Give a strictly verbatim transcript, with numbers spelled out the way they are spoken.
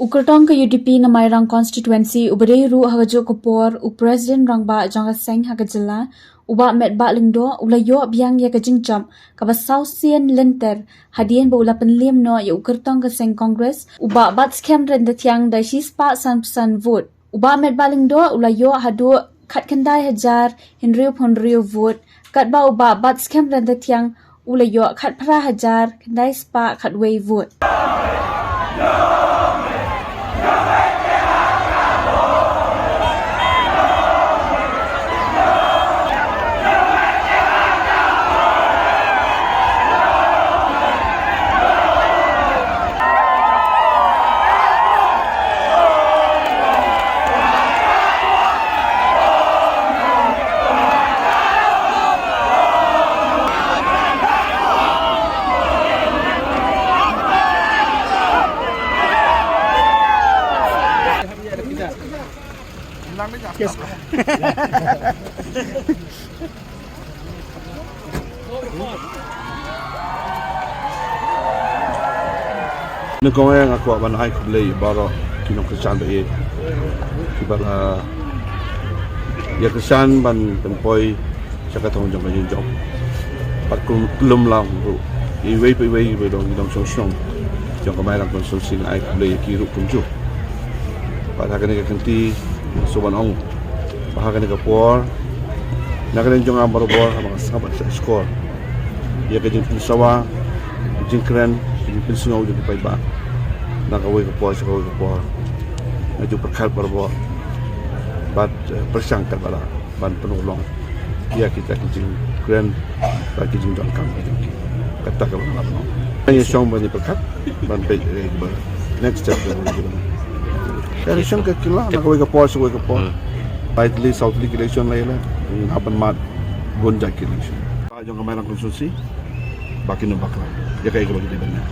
U kyrtong ka U D P na Mairang Constituency uba dei ruh ha kajuh ka por u President Rangbah jong ka seng ha ka jylla, u Bah Metbah Lyngdoh, u la ïoh biang ïa ka jingjop kaba saw sien lynter hadien ba u la pynliem noh ïa u kyrtong ka seng Congress, u Bah Batskhem Ryntathiang da shispah sanphew san vote. U Bah Metbah Lyngdoh u la ïoh haduh khatkhyndai hajar hynriewphew hynriew vote, katba u Bah Batskhem Ryntathiang u la ïoh khatphra hajar khyndai spah khatwei vote. Nyngkong eh nga kwah ban ai khublei baroh ki nongkyrshan ba ïeit kiba la ïa kyrshan ban pynpoi sha ka thong jong ka jingjop. Bad kum lum lang ruh iwei pa iwei ba dong dong shong shong jong ka Mairang Constituency, nga ai khublei ïa ki ruh kumjuh. Bad ha kane ka kynti shu ban ong ba ha kane ka por na kane jong nga barabor haba nga sngap bad shah shkor ïa ka jingpynsawa, jingkren, jingpynsngew jong ki paidbah na kawei ka por sha kawei ka por. Nga ju pyrkhat barabor bad eh, pyrshang katba lah ban pynurlong ïa kita ki jingkren bad ki jingdonkam ka jong ki. Kata ka ban lah ban ong. Nga ïa shong ban ïa pyrkhat ban peit eh, ba next step ka ban ka ban. Ka election ka kylla na kawei ka por sha kawei ka por. Hmm. Bai Delhi South Delhi election la ïa la. Ngin hap ban mad bun jait ki election. Ba jong ka Mairang Constituency ba kin ym bakla ïa kaei kaba ki dei ban ïa.